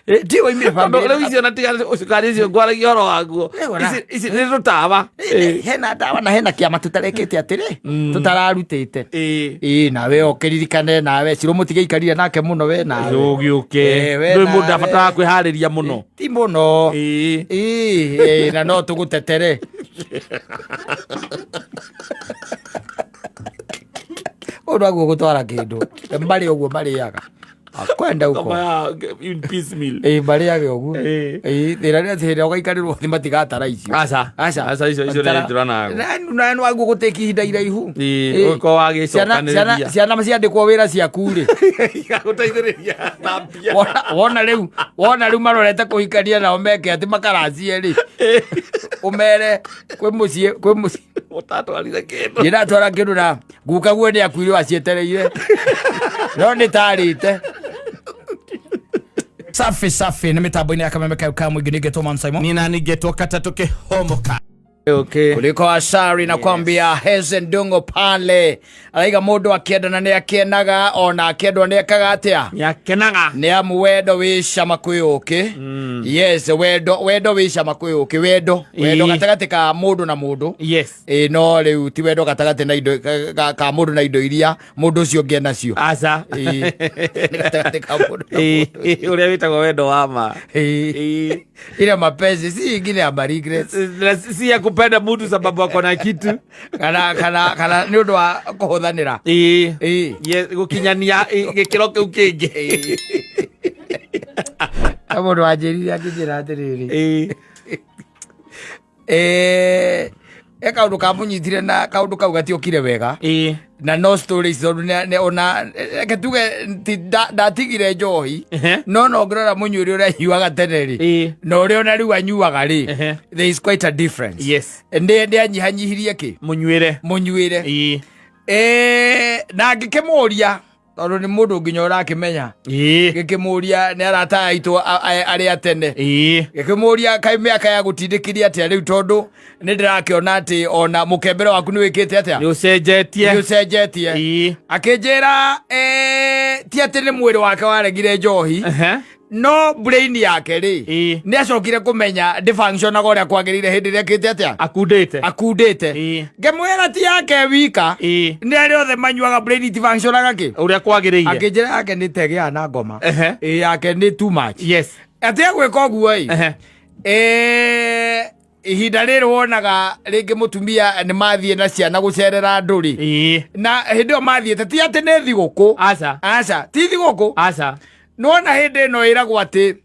Ti woimire Tondũ bamĩrĩ. rĩu icio na tiga cukari ũcio ngwaragia ũhoro waguo. Rĩu ona- Ici ici nĩ tũtawa. Hena ndawa na hena kĩama tũtarekĩte atĩrĩ, tũtararutĩte. Ĩĩ, nawe ũkĩririkane, nawe Cirũ mũtigĩikarire nake mũno we nawe. Ũgĩũke. We Ndũĩ mũndũ nawe. abataraga kwĩharĩria mũno. Ti mũno. Ĩĩ, ĩĩ, na no tũgũtetere. Ũndũ aguo gũtwara kĩndũ marĩ ũguo marĩaga akwenda huko. Kama in piecemeal. Ĩĩ, marĩage ũguo. Ĩĩ. Ĩĩ, thĩna nĩ atĩ hĩndĩ ĩrĩa ũgaikarĩrwo thĩ matigatara icio. Aca. Aca. Aca, icio nĩ njũranago. Na nĩ waguo gũtĩki ihinda iraihu. Ĩĩ, Ĩĩ. ũgĩkorwo Ciana- ciana wagĩcokanĩrĩria. ciana ciandĩkwo wĩra ciaku rĩ, Igagũteithĩrĩria na mbia. wona rĩu marorete kũhikania nao meke atĩ makaracie rĩ, ũmere kwĩ mũciĩ Ũtatwarire kĩndũ. Ndĩratwara kĩndũ na guka guo nĩ akuire acietereire no nĩ tarĩte. Safi safi, nĩ mĩtambo-inĩ ya Kameme kau ka mũingĩ nĩngetwo Man Simon. Nina ningetwo katatũ kĩhomoka. Okay. Kuliko Asari na kwambia Heze Ndungo pale araiga mundu akiendana ni akenaga ona akiendwo ni ekaga atia. Nĩakenaga. Nĩ amu wendo wĩ cama kwĩ ũkĩ. Yes, wendo wĩ cama kwĩ ũkĩ, wendo gatagatĩ ka mũndũ na mũndũ. Ĩ, no rĩu ti wendo gatagatĩ na indo ka mũndũ na indo iria mũndũ ũcio ũngĩ enacio. Aca. Ĩ, nĩ gatagatĩ ka mũndũ na mũndũ. Ũrĩa wĩtagwo wendo wa ma. Ĩ, ile mapenzi si ingine ya maregrets. Na si ya kupenda mtu sababu ako na kitu. Kana nĩ ũndũ wa kũhũthanĩra. Ĩĩ. Yes, gũkinyania gĩkĩro kĩu kĩngĩ. Na mũndũ wanjĩrire akĩnjĩra atĩrĩrĩ, e kaũndũ kamũnyitire na kaũndũ kau gatiokire wega na no stories tondũ ona reke tuge ti ndatigire njohi, no ngĩrora mũnyuĩre ũrĩa anyuaga tene rĩ na ũrĩa ona rĩu anyuaga rĩ, there is quite a difference. Nĩ anyihanyihirie kĩ Mũnyuĩre. Mũnyuĩre. Na ngĩkĩmũria tondũ nĩ mũndũ nginya ũrakĩmenya, gĩkĩmũria nĩ arata aitũ arĩa tene, gĩkĩmũria kaĩ mĩaka ya gũtindĩkirie atĩa rĩu, tondũ nĩ ndĩrakĩona atĩ ona mũkembere waku nĩ wĩkĩte atĩa? Nĩ ũcenjetie. Nĩ ũcenjetie. Akĩnjĩra ti atĩ nĩ mwĩrĩ wake waregire njohi, no brain yake rĩ, nĩ acokire kũmenya ndĩfunctionaga ũrĩa kwagĩrĩire hĩndĩ ĩrĩa ĩkĩte atĩa? Akundĩte. Akundĩte. Ngĩmwĩra ti yake wika, nĩ arĩa othe manyuaga brain itifunctionaga kĩ Ũrĩa kwagĩrĩire. Akĩnjĩra yake nĩ tegea na ngoma. Ĩ, yake nĩ too much. Atĩ egwĩka ũguo ĩ, ihinda rĩrĩ wonaga rĩngĩ mũtumia nĩ mathiĩ na ciana gũcerera andũ rĩ, na hĩndĩ ĩyo mathiĩte ti atĩ nĩ thigũkũ. Aca. Aca, ti thigũkũ. Aca. Nĩwona hĩndĩ ĩno ĩragwo atĩ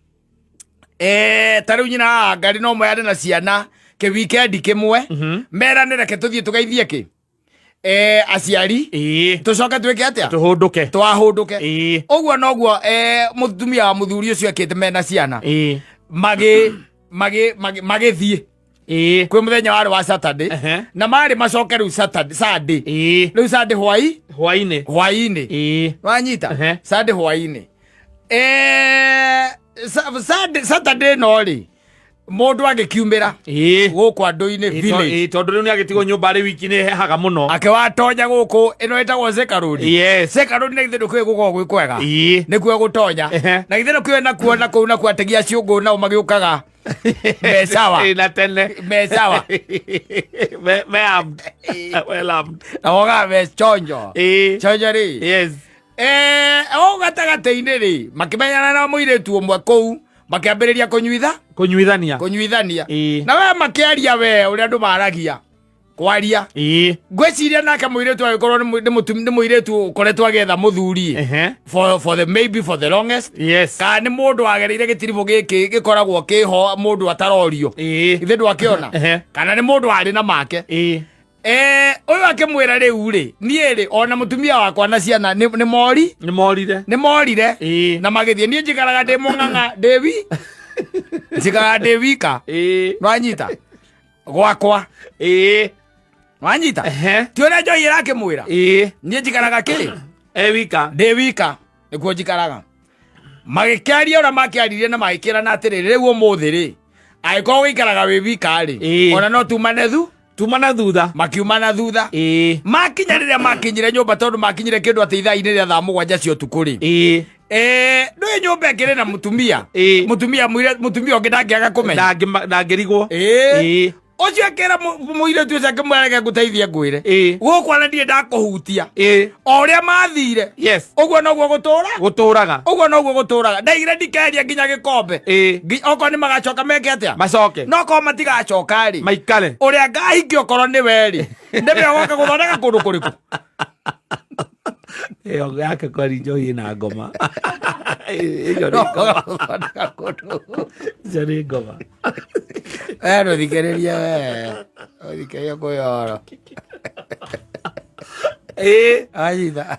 ta rĩu nyina wa ngari no moyane na ciana kĩwikendi kĩmwe, merane reke tũthiĩ tũgeithie kĩ aciari, tũcoke twĩke atĩa? Tũhũndũke. Twahũndũke. Ũguo noguo mũtumia wa mũthuri ũcio ekĩte mena ciana, magĩ magĩ magĩ magĩthiĩ kwĩ mũthenya warĩ wa Saturday, na marĩ macoke rĩu Saturday, Sunday, rĩu Sunday hwai Hwainĩ. Hwainĩ. Wanyita? Sunday hwainĩ. Saturday no rĩ mũndũ agĩkiumĩra gũkũ andũ-inĩ village. Ĩĩ, tondũ rĩu nĩ agĩtigwo nyũmba arĩ wiki nĩ hehaga mũno. Akĩwatonya gũkũ ĩno ĩtagwo Thika Road. Thika Road, na githĩ ndũkĩũĩ gũkoragwo gwĩ kwega? Nĩkuo gũtonya. Na githĩ ndũkĩũĩ nakuo na kũu nakuo ategi a ciũngũ nao magĩũkaga me sawa. Ĩĩ, na tene. Me sawa. Me armed. Well armed. Na wogaga me chonjo. Chonjo rĩ. O gatagatĩ-inĩ rĩ, makĩmenyana na mũirĩtu ũmwe kũu, makĩambĩrĩria kũnyuitha. Kũnyuithania. Kũnyuithania. Na we makĩaria we ũrĩa andũ maragia kwaria. Ngwĩciria nake mũirĩtu agĩkorwo nĩ mũirĩtu ũkoretwo agĩetha mũthuri for the maybe for the longest, kana nĩ mũndũ wagereire gĩtiribũ gĩkĩ gĩkoragwo kĩho mũndũ atarorio, ithe ndwakĩona, kana nĩ mũndũ warĩ na make. Ũyũ akĩmwĩra rĩu rĩ, niĩ rĩ, ona mũtumia wakwa na ciana nĩ mori. Nĩ morire. Nĩ morire na magĩthiĩ, niĩ njikaraga ndĩ mũng'ang'a, ndĩ wi njikaraga ndĩ wika. Nwanyita gwakwa? Nwanyita? Ti ũrĩa njohi ĩrakĩmwĩra, niĩ njikaraga kĩ? E wika. Ndĩ wika, nĩkuo njikaraga. Magĩkĩaria ũrĩa makĩaririe na magĩkĩrana atĩrĩrĩ, rĩu ũmũthĩ rĩ, angĩkorwo wĩikaraga wĩ wika rĩ, ona no tumane thu Tuma na thutha. Makiuma na thutha. Makinya rĩrĩa makinyire nyũmba, tondũ makinyire kĩndũ atĩ ithaa-inĩ rĩa thaa 7 cia ũtukũ rĩ. Ndũĩ nyũmba ĩkĩrĩ na mũtumia. Ĩĩ. Mũtumia mũtumia ũngĩ ndangĩaga kũmenya. Ndangĩrigwo. Ĩĩ. Ĩĩ. Ũcio akĩra mũirĩtu ũcio akĩmwĩra reke ngũteithie ngwĩre. Ĩĩ. Gũkũ ona ndirĩ ndakũhutia. Ĩĩ. O ũrĩa mathire. Yes. Ũguo noguo gũtũra. Gũtũraga. Ũguo noguo gũtũraga. Ndaigire ndikeria nginya gĩkombe. Ĩĩ. Okorwo nĩ magacoka meke atĩa? Macoke. No korwo matigacoka rĩ. Maikare. Ũrĩa ngahikia okorwo nĩ we rĩ. Nĩwe ũgoka gũthondeka kũndũ kũrĩkũ? Ĩyo yake kwari njohi ĩna ngoma. Ĩyo nĩ ngoma. Gũthondeka kũndũ. Icio nĩ ngoma. We ndũthikĩrĩrie we. Ũthikĩrĩrie kwĩyoro. Ĩĩ. Anyita.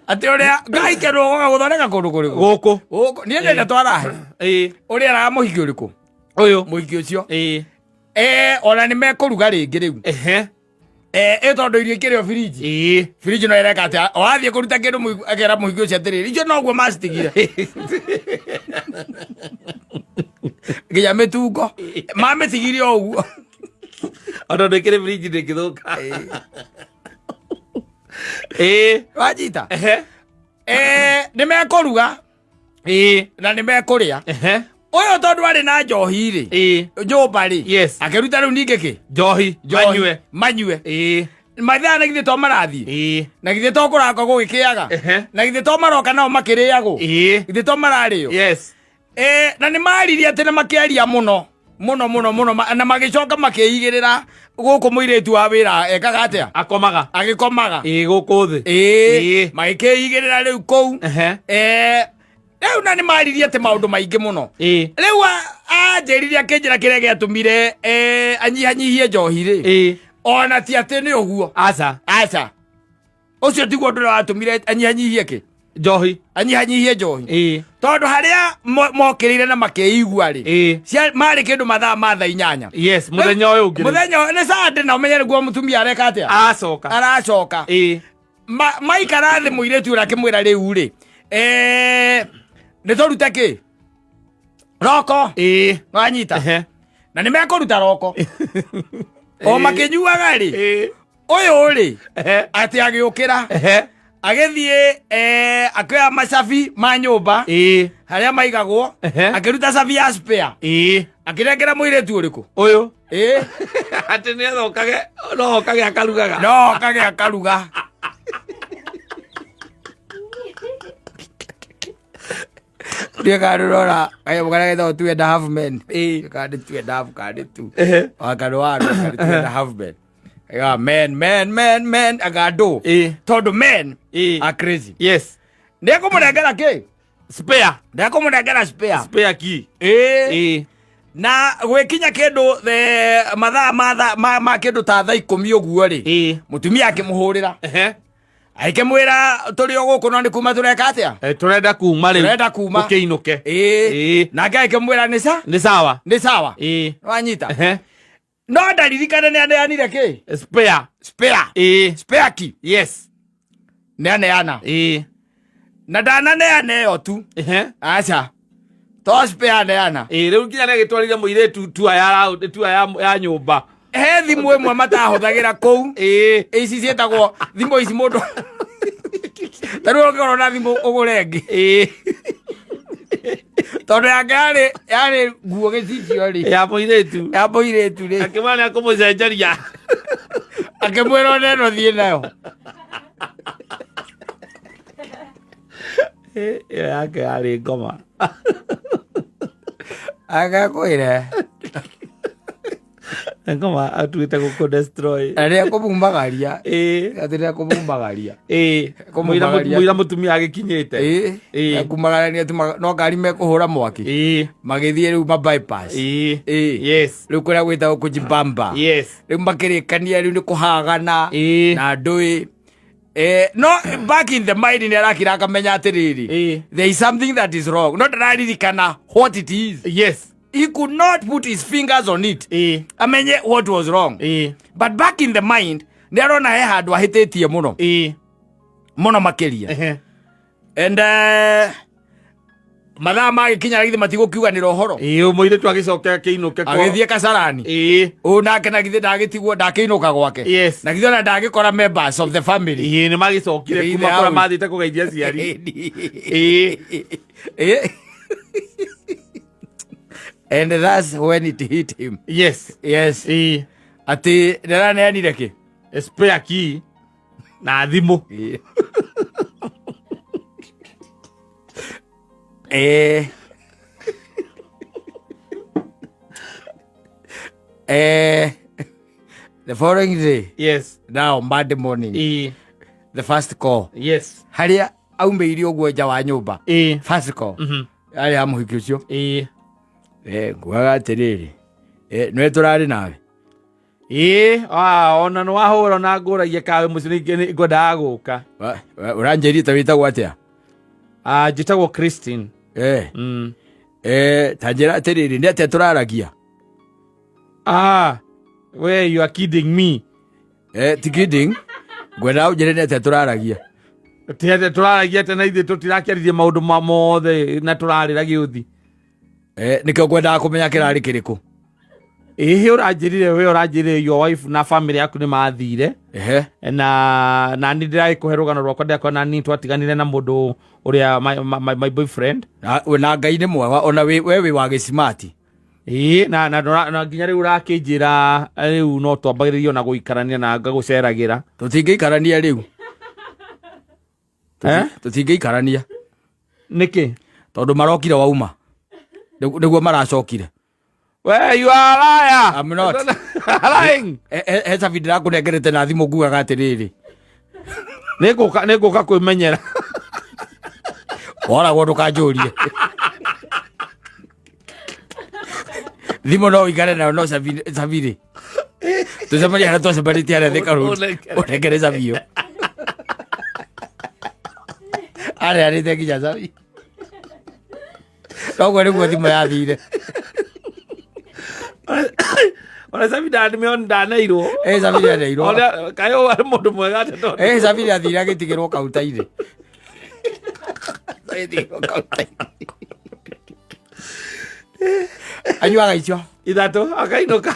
Atĩ ũrĩa ngahikia nĩ ũgoka gũthondeka kũndũ kũrĩkũ? Gũkũ. Gũkũ. Niĩ ndenda twarahe. Ĩĩ. Ũrĩa araga mũhiki ũrĩkũ? Ũyũ. Mũhiki ũcio. Ĩĩ. Ona nĩ mekũruga rĩngĩ rĩu. Ehe. Ĩ tondũ irio ikĩrĩ o firiji. Ĩĩ. Firiji no ĩreka atĩa? O athiĩ kũruta kĩndũ akera mũhiki ũcio atĩrĩrĩ, icio noguo macitigire. Nginya mĩtungo. Mamĩtigire o ũguo. Ona ndĩkĩrĩ firiji ndĩngĩthũka. Ĩĩ. Wanyita? Ehe. Nĩ mekũruga Ĩĩ. na nĩ mekũrĩa. Ehe. Ũyũ tondũ arĩ na njohi rĩ. Ĩĩ. Nyũmba rĩ. Yes. Akĩruta rĩu ningĩ kĩ? Njohi. Njohi. Manyue. Manyue. Ĩĩ. Mathaa na githĩ to marathiĩ? Ĩĩ. Na githĩ to kũraka gũgĩkĩaga? Ehe. Na githĩ to maroka nao makĩrĩagwo? Ĩĩ. Githĩ to mararĩo? Yes. Na nĩ maririe atĩ na makĩaria mũno mũno mũno mũno na magĩcoka makĩigĩrĩra gũkũ mũirĩtu wa wĩra ekaga atĩa? Akomaga. Agĩkomaga. Ĩĩ gũkũ thĩ. Ĩĩ. Ĩĩ. Magĩkĩigĩrĩra rĩu kũu. Ehe. Rĩu na nĩ maririe atĩ maũndũ maingĩ mũno. Ĩĩ. Rĩu anjĩrire akĩnjĩra kĩrĩa gĩatũmire anyihanyihie njohi rĩ. Ĩĩ. Ona ti atĩ nĩ ũguo. Aca. Aca. Ũcio tiguo ũndũ ũrĩa watũmire anyihanyihie kĩ? Njohi. Anyihanyihie njohi. Ĩĩ. Tondũ harĩa mokĩrĩire na makĩigua rĩ. Ĩĩ. Marĩ kĩndũ mathaa ma thaa 8. Yes, mũthenya ũyũ ũngĩ. Mũthenya ũyũ nĩ Sunday na ũmenye nĩguo mũtumia areka atĩa? Aracoka. Aracoka. Ĩĩ. Maikara thĩ mũirĩtu ũrĩa akĩmwĩra rĩu rĩ. Nĩ tũrute kĩ? Roko. Ĩĩ. Wanyita? Ehe. Na nĩ mekũruta roko. O makĩnyuaga rĩ. Ĩĩ. Ũyũ rĩ. Ehe. Atĩ agĩũkĩra. Ehe. Agĩthiĩ, akĩoya macabi ma nyũmba. Ĩĩ. Harĩa maigagwo. Ehe. Akĩruta cabi ya spare. Ĩĩ. Akĩnengera mũirĩtu ũrĩkũ? Ũyũ. Ĩĩ. Atĩ nĩ athokage, no okage akarugaga. No okage akaruga. Ndiĩ kana ndũrona kanyamũ karĩa getagwo two and a half men. Ĩĩ. Kana nĩ two and a half, kana nĩ two. Ehe. Wa kana wa andũ, kana nĩ two and a half men. Yeah, men, men, men, men, anga andũ. Ĩĩ. Tondũ men Ĩĩ. are crazy. Yes. Nĩ ekũmũnengera kĩ? Spare. Nĩ ekũmũnengera spare. Spare key. Ĩĩ. Ĩĩ. Na gwĩkinya kĩndũ the mathaa ma tha-, ma, ma kĩndũ ta thaa 10 ũguo rĩ. Ĩĩ. Mũtumia akĩmũhũrĩra. Ehe. Akĩmwĩra tũrĩ o gũkũ no nĩ kuma tũreka atĩa? Tũrenda kuma rĩu. Tũrenda kuma. Ũkĩinũke. Ĩĩ. Ĩĩ. Nake akĩmwĩra nĩ sa? Nĩ sawa. Nĩ sawa. Ĩĩ. Wanyita? Ehe. No ndaririkane nĩ aneanire kĩ? Spare. Spare. Ĩĩ. Spare key. Yes. Nĩ aneana. Ĩĩ. Na ndananeana ĩyo tu. Ehe. Aca. To spare aneana. Ĩĩ, rĩu nginya nĩ agĩtwarire mũirĩtu tua ya round, tua ya nyũmba. He thimũ ĩmwe matahũthagĩra kũu. Ĩĩ. Ici ciĩtagwo thimũ ici mũndũ. Ta rĩu ũngĩkorwo na thimũ ũgũre ĩngĩ. Ĩĩ. Tondũ yake yarĩ nguo gĩcicio rĩ. Ya mũirĩtu. Ya mũirĩtu rĩ. Akĩmwĩra nĩ akũmũcenjeria. Akĩmwĩra ona ĩno thiĩ nayo. Ĩyo yake yarĩ ngoma. Agakwĩre. Ngoma atuĩte gũkũ destroy. Na rĩrĩa kũmumagaria. Ĩĩ. Atĩ rĩrĩa kũmumagaria. Ĩĩ. Kũmumagaria. Mũira mũtumia agĩkinyĩte. Ĩĩ. Ĩĩ. Kumagarania tu no ngari mekũhũra mwaki. Ĩĩ. Magĩthiĩ rĩu ma bypass. Ĩĩ. Ĩĩ. Yes. Rĩu kũrĩa gwĩtagwo kũjibamba. Yes. Rĩu makĩrĩkania rĩu nĩ kũhagana. Ĩĩ. Na ndũĩ. No back in the mind nĩ arakira akamenya atĩrĩrĩ. Ĩĩ. There is something that is wrong. No ndararirikana what it is. Yes. He could not put his fingers on it. Ĩĩ. Amenye what was wrong. Ĩĩ. But back in the mind nĩ arona he handũ ahĩtĩtie mũno. Ĩĩ. Mũno makĩria. Ehe. And Mathaa magĩkinya githĩ matigũkiuganĩra ũhoro. Ĩĩ, mũirĩtu agĩcoke akĩinũke kwao. Agĩthiĩ kasarani. Ĩĩ. Ũyũ nake na githĩ ndagĩtigwo ndakĩinũka gwake. Yes. Na githĩ ona ndagĩkora members of the family. Ĩĩ, nĩ magĩcokire Ĩĩ, kuma kũrĩa hau. mathiĩte kũgeithia aciari. Ĩĩ. Eh. And that's when it hit him. Yes. Yes. Ĩĩ. Atĩ ndĩraneanire kĩ? Spare key na thimũ. Eh. Eh. The following day. Yes. Now Monday morning. Ĩĩ. The first call. Yes. Harĩa aumĩire ũguo nja wa nyũmba. Ĩĩ. First call. Yarĩ ya mũhiki ũcio. Ĩĩ. Eh, ngugaga atĩrĩrĩ. Eh, nĩwe tũrarĩ nawe. Ĩĩ, ah, ona nĩ wahũra na ngũragia kawe mũciĩ nĩ ngwendaga gũka. Ũranjĩrire ta wĩtagwo atĩa? Ah, njĩtagwo Christine. Eh. Eh, ta njĩra atĩrĩrĩ, nĩ atĩa tũraragia? Ah, we you are kidding me. Eh, ti kidding. Ngwendaga ũnjĩre nĩ atĩa tũraragia. Ti atĩa tũraragia atĩa na ithuĩ tũtirakĩaririe maũndũ ma mothe na tũrarĩra gĩũthi. Eh, nĩkĩo ngwendaga kũmenya kĩrarĩ kĩrĩkũ. Ĩhĩ ũranjĩrire we ũranjĩrire your wife na family yaku nĩ mathire. Ehe. Na nĩ ndĩragĩkũhe rũgano rwakwa ndĩrakora na niĩ twatiganire na mũndũ ũrĩa my boyfriend. Na Ngai nĩ mwega ona we wĩ wa gĩcimati. Ĩĩ, na nginya rĩu ũrakĩnjĩra rĩu no twambagĩrĩrie ona gũikarania na ngagũceragĩra. Tũtingĩikarania rĩu. Eh? Tũtingĩikarania. Nĩkĩ? Tondũ marokire wauma. Nĩguo maracokire. We, you are a liar. I'm not. Lying. He cabi ndĩrakũnengerete na thimũ ngugaga atĩrĩrĩ. Nĩngũka kwĩmenyera. Woragwo ndũkanjũrie. Thimũ no ũikare nayo no cabi rĩ. Tũcemanie harĩa twacemanĩtie harĩa Thika Road. Ũnengere cabi ĩyo. Areanĩte nginya cabi. Noguo nĩguo thimũ yathire. Ona cabi ndaneirwo. Eh, cabi ndaneirwo. Ona kaĩ ũyũ arĩ mũndũ mwega atĩa tondũ. Eh, cabi athire agĩtigĩrwo kaunta-inĩ. Agĩtigĩrwo kaunta-inĩ. Anyuaga icio. Ithatũ akainũka.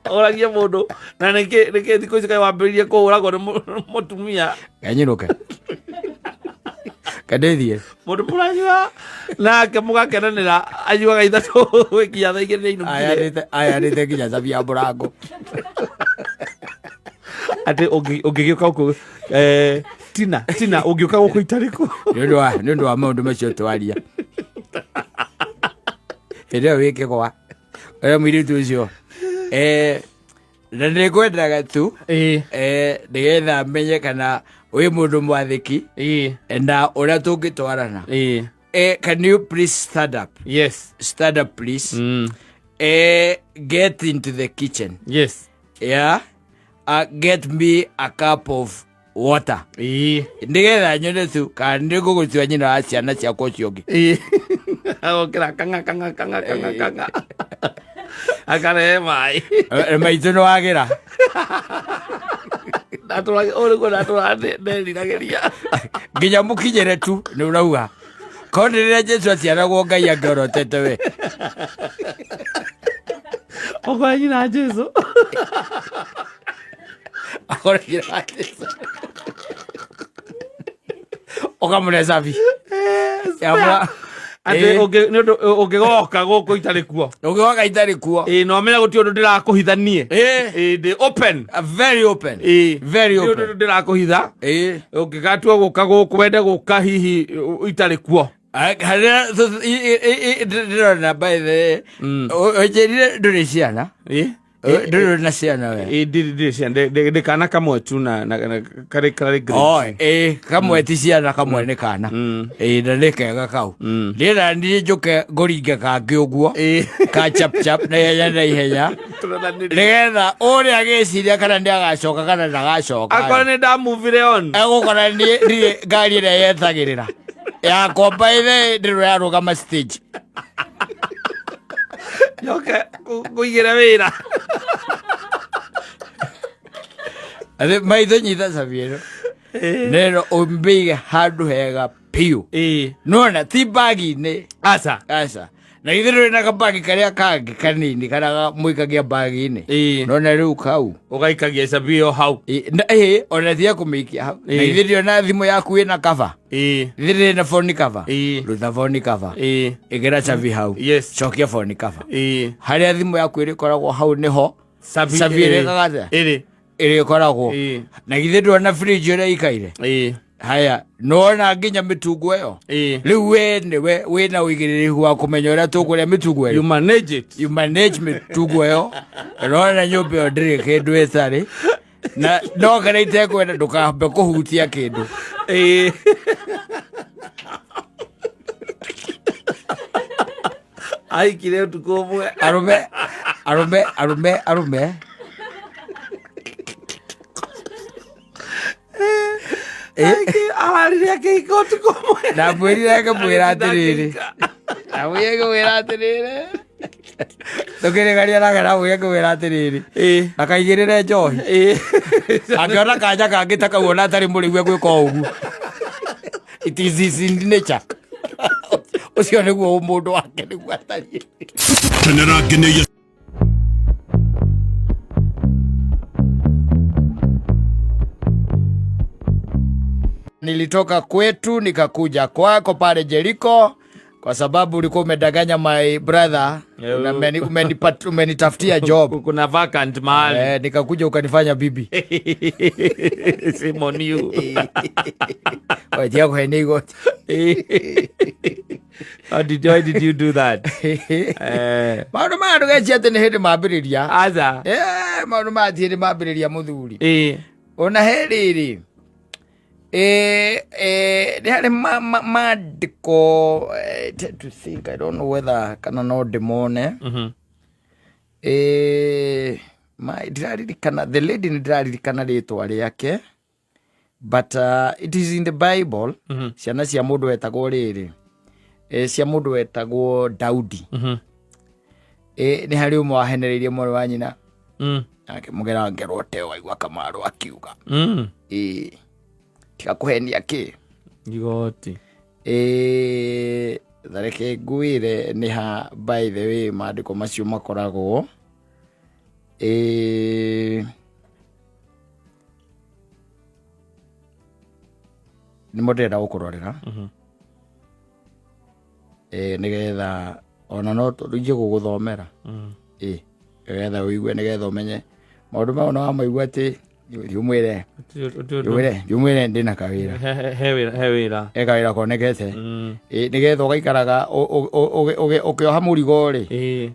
Ũragie mũndũ na nĩkĩ thikũ ici kaĩ wambĩrĩirie kũhũragwo nĩ mũtumia. Kanyinũke. Kandĩthiĩ. Mũndũ mũranyua nake mũgakenanĩra anyuaga ithatũ gũkinya thaa igĩrĩ nĩainũkire. Ayanĩte nginya cabi ya mũrango. Atĩ ũngĩgĩũka gũkũ, Tina, ũngĩũka gũkũ itarĩ kuo. Nĩ ũndũ wa maũndũ macio twaria. Hĩndĩ ĩyo wĩ kĩgwa. Ũrĩa mũirĩtu ũcio. Na nĩngwendaga tu, nĩgetha menye kana wĩ mũndũ mwathĩki, na ũrĩa tũngĩtwarana. Can you please stand up? Yes. Stand up please. Get into the kitchen. Yes. Yeah. Get me a cup of water. Nĩgetha nyone tu kana nĩngũgũtua nyina wa ciana ciakwa ũcio ũngĩ. Agokĩra kang'a kang'a kang'a kang'a kang'a. Akarehe maĩ. Maitũ nĩ wagĩra. Ndatũra, ũyũ nĩguo ndatũra nderiragĩria. Nginya mũkinyĩre tu nĩ ũrauga. Korwo nĩ rĩrĩa Jesu aciaragwo Ngai angĩorotete we. Okorwo nyina Jesu. Akorwo nyina wa Jesu. Ũkamũne cabi. Ya Atĩ nĩ ũndũ ũngĩgoka gũkũ itarĩ kuo. Ũngĩgoka itarĩ kuo. Ĩĩ, na ũmenye gũtirĩ ũndũ ndĩrakũhitha niĩ. Ĩĩ, ndĩ open. Very open. Ĩĩ. Very Gũtirĩ open. ũndũ ndĩrakũhitha. Ĩĩ. Ũngĩgatua gũka gũkũ wende gũka hihi itarĩ kuo. Harĩa ndĩrona by the way, ũnjĩrire ndũrĩ ciana? Ĩĩ. Ndũrĩ na ciana we? Ĩĩ, ndirĩ ciana. Ndĩ kana kamwe tu na karĩ grade Oh, two. ĩĩ, kamwe ti ciana, kamwe nĩ kana. Ĩĩ, na nĩ kega kau. Ndĩrenda niĩ njũke ngũringe kangĩ ũguo. Ka chap chap, na ihenya na ihenya. Nĩgetha ũrĩa agĩciria kana nĩ agacoka kana ndagacoka. Akorwo nĩ ndamuvire on. Egũkora niĩ ndirĩ ngari ĩrĩa yetagĩrĩra. Yakwa by the way, ndĩrĩ yarũgama stage. Njoke ngũigĩre wĩra. Atĩ maitho nyita cabi ĩno. Neno ũmbĩige handũ hega Biũ. Ĩĩ. Nona ti bagi-inĩ. Aca. Aca. Na ithuĩ tũrĩ na kabagi karĩa kangĩ kanini karĩa mũikagia bagi-inĩ. Ĩĩ. Nona rĩu kau. Ũgaikagia cabi ĩyo hau. Ĩ, na- ĩ, ona tiga kũmĩikia hau. Na Ĩ. ithuĩ ndĩona thimũ yaku ĩna cover. Ĩĩ. Ithuĩ ndĩrĩ na phone cover. Ĩ. Ruta phone cover. Ĩĩ. Ĩkĩra cabi hau. Yes. Cokia phone cover. Ĩĩ. Harĩa thimũ yaku ĩrĩkoragwo hau nĩho Cabi Cabi ĩrĩ. ĩrĩkaga atĩa? Ĩrĩ. Ĩrĩkoragwo. Ĩĩ. Na githĩ ndwona fridge ũrĩa ĩikaire? Ĩĩ. Haya, nĩwona nginya mĩtungo ĩyo? Ĩĩ. Rĩu we nĩwe wĩna ũigĩrĩrĩku wa kũmenya ũrĩa tũkũrĩa mĩtungo ĩyo. You manage it. You manage mĩtungo ĩyo. Ũrona nyũmba ĩyo ndĩrĩ kĩndũ ĩtarĩ. Na no kana itekwenda ndũkambe kũhutia kĩndũ. Ĩĩ. Aikire ũtukũ ũmwe. Arũme, arũme, arũme, arũme. Ararire akĩhika ũtukũ ũmwe. Ndamwĩrire ngĩmwĩra atĩrĩrĩ. Ndamwĩrire ngĩmwĩra atĩrĩrĩ. Tũkĩrĩgania nake ndamwĩrire ngĩmwĩra atĩrĩrĩ. Ĩĩ. Ndakaigĩrĩre njohi. Ĩĩ. Angĩona kanya kangĩ ta kau ona atarĩ mũrĩu egwĩka o ũguo. It is his in nature. Ũcio nĩguo ũmũndũ wake nĩguo atariĩ. Kenera ngeneia Nilitoka kwetu nikakuja kwako pale Jeriko kwa sababu ulikuwa umedanganya my brother, umenitafutia job. Kuna vacant mahali. Nikakuja ukanifanya bibi. Shame on you. Wajia kuhenia igoti. Why did you do that? Maũndũ maya ndũgecia atĩ nĩ hĩndĩ mambĩrĩria. Aca. Maũndũ maya ti hĩndĩ mambĩrĩria mũthuri. Ĩĩ. Ona he rĩrĩ. Nĩ harĩ maandĩko, tend to think, I don't know whether kana no ndĩmone. Ndiraririkana, the lady nĩ ndiraririkana rĩtwa rĩake, but it is in the Bible. Ciana cia mũndũ wetagwo rĩrĩ, cia mũndũ wetagwo Daudi. Nĩ harĩ ũmwe wahenereirie mwarĩ wa nyina. Akĩmũgera ngero teo waigua Kamaru akiuga. Tiga kũhenia kĩ? Igoti. Thareke ngwĩre nĩ ha, by the way, maandĩko macio makoragwo. Nĩmo ndĩrenda gũkũrorera. Nĩgetha ona no tũrĩkie gũgũthomera. Nĩgetha ũigue, nĩgetha ũmenye maũndũ mau, na wamaigua atĩ ndiũmwĩre, ndiũmwĩre ndĩna kawĩra. He wĩra, he wĩra. He kawĩra konekete. Nĩgetha ũgaikaraga ũkĩoha mũrigo rĩ,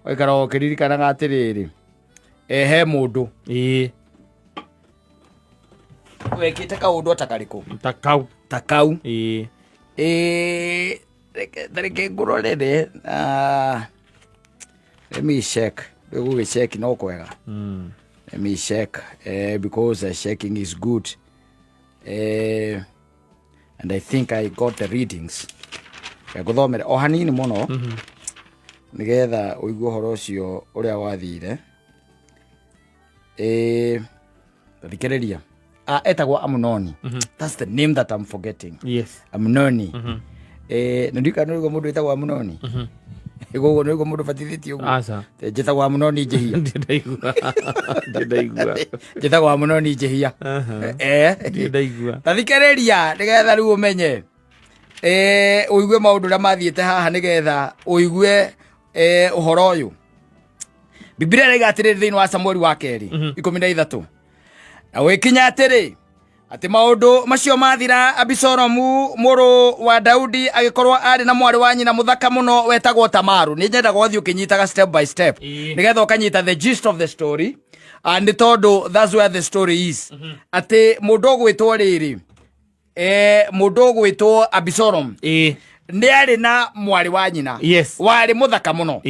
ũgaikaraga ũkĩririkanaga atĩrĩrĩ, he mũndũ wekĩte kaũndũ ata karĩkũ? Ta kau. Ta kau. Reke ngũrorere. Let me check. Rĩu gũgĩcheck no kwega. Let me check, because checking is good. And I think I got the readings. Ngũthomere o hanini mũno nĩgetha ũigue ũhoro ũcio ũrĩa wathire. Thikĩrĩria. Etagwo Amunoni. That's the name that I'm forgetting. Yes. Amunoni. Na ndika nĩguo mũndũ wĩtagwo Amunoni. Nĩguo nĩguo mũndũ batithĩtio ũguo. Aca. Njĩtagwo Amunoni njĩhia. Ndindaigua. Ndindaigua. Njĩtagwo Amunoni njĩhia. Ndindaigua. Ta thikĩrĩria nĩgetha rĩu ũmenye. Ũigue maũndũ ũrĩa mathiĩte haha nĩgetha ũigue ũhoro ũyũ. Biblia ĩraiga atĩrĩrĩ thĩinĩ wa Samueli wa kerĩ 13. Na gwĩkinya atĩrĩ atĩ maũndũ macio mathira, Abisalomu mũrũ wa Daudi agĩkorwo arĩ na mwarĩ wa nyina mũthaka mũno wetagwo Tamaru. Nĩ nyendaga ũthiĩ ũkĩnyitaga step by step nĩgetha ũkanyita the gist of the story. Nĩ tondũ that's where the story is. Atĩ mũndũ ũgwĩtwo rĩrĩ, mũndũ ũgwĩtwo Abisalomu nĩ arĩ na mwarĩ wa nyina warĩ mũthaka mũno.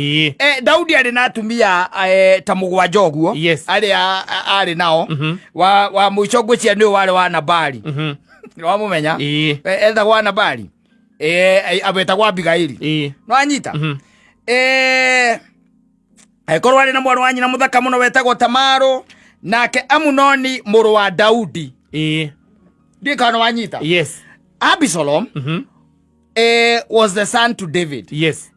Daudi arĩ na atumia ta mũgwanja ũguo arĩa arĩ nao. Wa mũico ngwĩciria nĩwe warĩ wa Nabali. Nĩwamũmenya? Etagwo wa Nabali. Wetagwo Abigaili. Nĩwanyita? Angĩkorwo arĩ na mwarĩ wa nyina mũthaka mũno wetagwo Tamaru, nake Amunoni mũrũ wa Daudi. Ndiũĩ kana nĩwanyita. Yes. Absalom Was the son to David.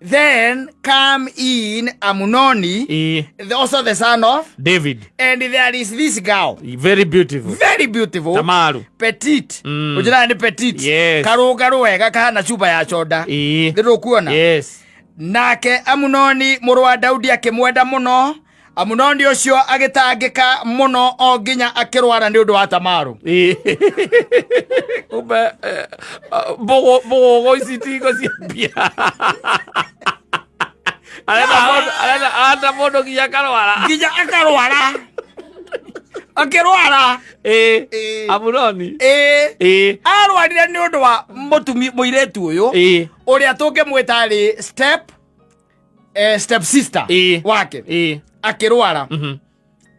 Then come in Amunoni, also the son of David. And there is this girl. Very beautiful. Very beautiful. Tamaru. Petite. Ũnjĩraga nĩ petite. Yes. Karũngarũ wega kahana cuba ya conda. Ndĩrũkuona. Yes. Nake Amunoni mũrũ wa Daudi akĩmwenda mũno. Amunoni ũcio agĩtangĩka mũno o nginya akĩrwara nĩ ũndũ wa Tamaru. Kumbe mbũgũgũ ici tingo cia mbia. Arenda mũndũ, arenda mũndũ nginya akarwara. Nginya akarwara. Akĩrwara. Amunoni. Arwarire nĩ ũndũ wa mũtumi mũirĩtu ũyũ ũrĩa tũngĩmwĩta rĩ step sister wake. Akĩrwara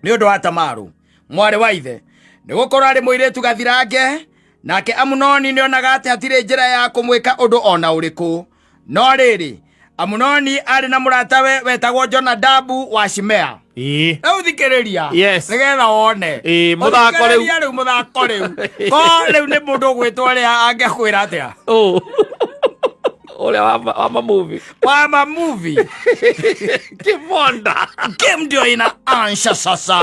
nĩ ũndũ wa Tamaru mwarĩ wa ithe, nĩ gũkorwo arĩ mũirĩtu gathirange. Nake Amunoni nĩonaga atĩ hatirĩ njĩra ya kũmwĩka ũndũ ona ũrĩkũ. No rĩrĩ, Amunoni arĩ na mũratawe wetagwo Jonadabu wa Shimea. Rĩu thikĩrĩria, nĩgetha wone. Mũthako rĩu. Thikĩrĩria rĩu mũthako rĩu ko rĩu nĩ mũndũ ũgwĩtwo ũrĩa angĩkwĩra atĩa? Ũ. Ũrĩa wa mamovie. Wa mamovie. Kimonda. Game ndio inaanza sasa.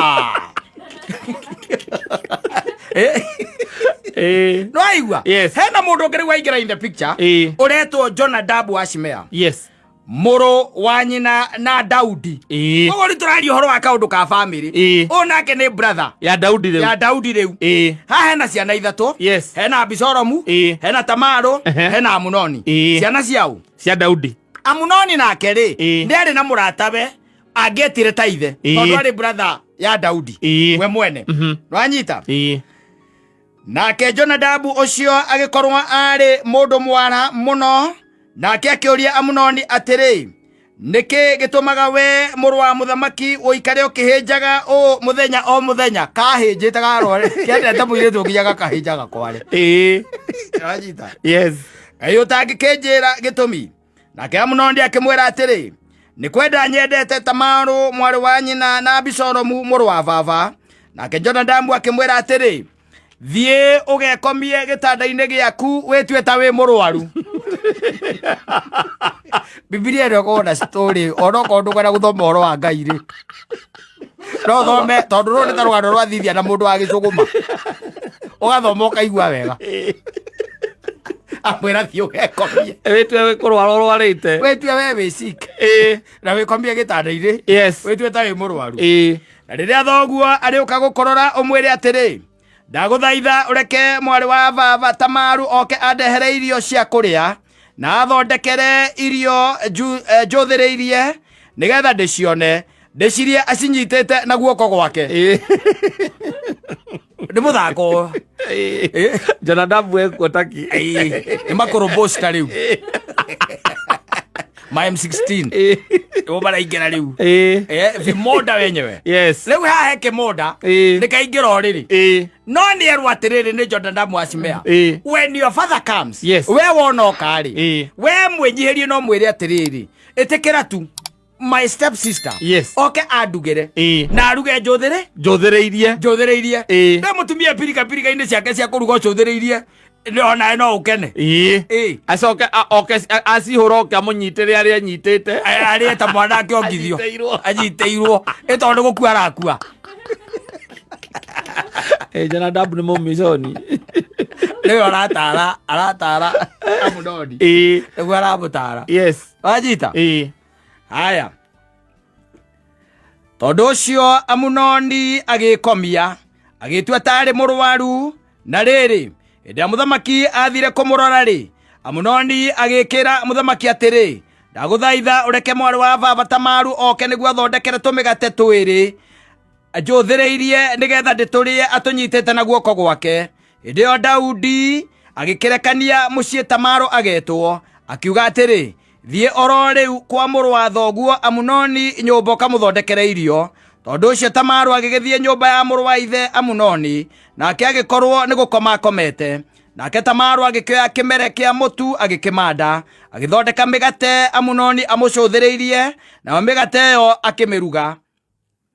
Nĩwaigua? Yes. Hena mũndũ ũngĩ rĩu waingĩra in the picture, ũretwo Jonadabu wa Shimea, mũrũ wa nyina na Daudi. Koguo rĩu tũraria ũhoro wa kaũndũ ka family. Ũyũ nake nĩ brother Ya Daudi rĩu. ya Daudi rĩu. Haha hena ciana ithatũ. Hena Abisalomu, hena Tamaru, hena Amunoni. Ciana ciao? Cia Daudi. Amunoni nake rĩ, nĩ arĩ na mũratawe angĩetire ta ithe, tondũ arĩ brother ya Daudi we mwene. Nĩwanyita? Nake Jonadabu ũcio agĩkorwo arĩ mũndũ mwara mũno. Nake akĩũria Amunoni atĩrĩ, nĩkĩ gĩtũmaga we mũrũ wa mũthamaki ũikare ũkĩhĩnjaga ũũ mũthenya o mũthenya? Kahĩnjĩte karware, kendete mũirĩtu nginya gakahĩnjaga kware. Nĩwanyita? Yes. Kaĩ ũtangĩkĩnjĩra gĩtũmi? Nake Amunoni akĩmwĩra atĩrĩ, nĩ kwenda nyendete Tamaru mwarĩ wa nyina na Abisalomu mũrũ wa baba. Nake Jonadabu akĩmwĩra atĩrĩ, thiĩ ũgekomie gĩtanda-inĩ gĩaku wĩtue ta wĩ mũrwaru. Bibilia ĩno ĩkoragwo na story, onokorwo ndũkwenda gũthoma ũhoro wa Ngai rĩ, no ũthome, tondũ rũrũ nĩ ta rũgano rwa thithia na mũndũ wa gĩcũgũma, ũgathoma ũkaigua wega. Amwĩra thiĩ ũgekomie. Wĩtue kũrwara ũrwarĩte. Wĩtue we wĩ sick. Na wĩkomie gĩtanda-inĩ. Wĩtue ta wĩ mũrwaru. Na rĩrĩa thoguo arĩũka gũkũrora, ũmwĩre atĩrĩ, ndagũthaitha ũreke mwarĩ wa baba Tamaru oke andehere irio cia kũrĩa na athondekere irio njũthĩrĩirie, nĩgetha ndĩcione, ndĩcirie acinyitĩte na guoko gwake. Nĩ mũthako. Jonadabu ekuo taki. Nĩ makũrũmbũcita rĩu ma M16 nĩmo maraingĩra rĩu. Vimonda wenyewe. Rĩu haha he kĩmonda nĩ kaingĩra ũrĩrĩ. No nĩ erwo atĩrĩrĩ nĩ Jonadabu wa Shimea, when your father comes, we wona oka rĩ, we mwĩnyihĩrie no mwĩre atĩrĩrĩ, ĩtĩkĩra tu my step sister oke andugĩre na aruge njũthĩrĩ Njũthĩrĩirie. Njũthĩrĩirie. Nĩ mũtumia pirika pirika-inĩ ciake cia kũruga ũcũthĩrĩirie, onawe no ũkene. Acoke oke acihũra, oke amũnyitĩre arĩa anyitĩte. Arĩe ta mwana akĩongithio. Anyitĩirwo. Anyitĩirwo ĩ tondũ nĩ gũkua arakua. Jonadabu nĩ mũmiconi. Nĩwe aratara Amunoni. Nĩguo aramũtara. Wanyita? Haya, tondũ ũcio Amunoni agĩkomia agĩtua tarĩ mũrwaru. Na rĩrĩ, hĩndĩ ĩrĩa mũthamaki athire kũmũrora rĩ, Amunoni agĩkĩra mũthamaki atĩrĩ, ndagũthaitha ũreke mwarĩ wa baba Tamaru oke nĩguo athondekere tũmĩgate twĩrĩ njũthĩrĩirie, nĩgetha ndĩtũrĩe atũnyitĩte na guoko gwake. Hĩndĩ ĩyo Daudi agĩkĩrekania mũciĩ Tamaru agetwo, akiuga atĩrĩ, thiĩ oro rĩu kwa mũrũ wa thoguo Amunoni nyũmba ũkamũthondekere irio. Tondũ ũcio Tamaru agĩgĩthiĩ nyũmba ya mũrũ wa ithe Amunoni, nake agĩkorwo nĩ gũkoma akomete. Nake Tamaru agĩkĩoya kĩmere kĩa mũtu agĩkĩmanda, agĩthondeka mĩgate Amunoni amũcũthĩrĩirie, nayo mĩgate ĩyo akĩmĩruga.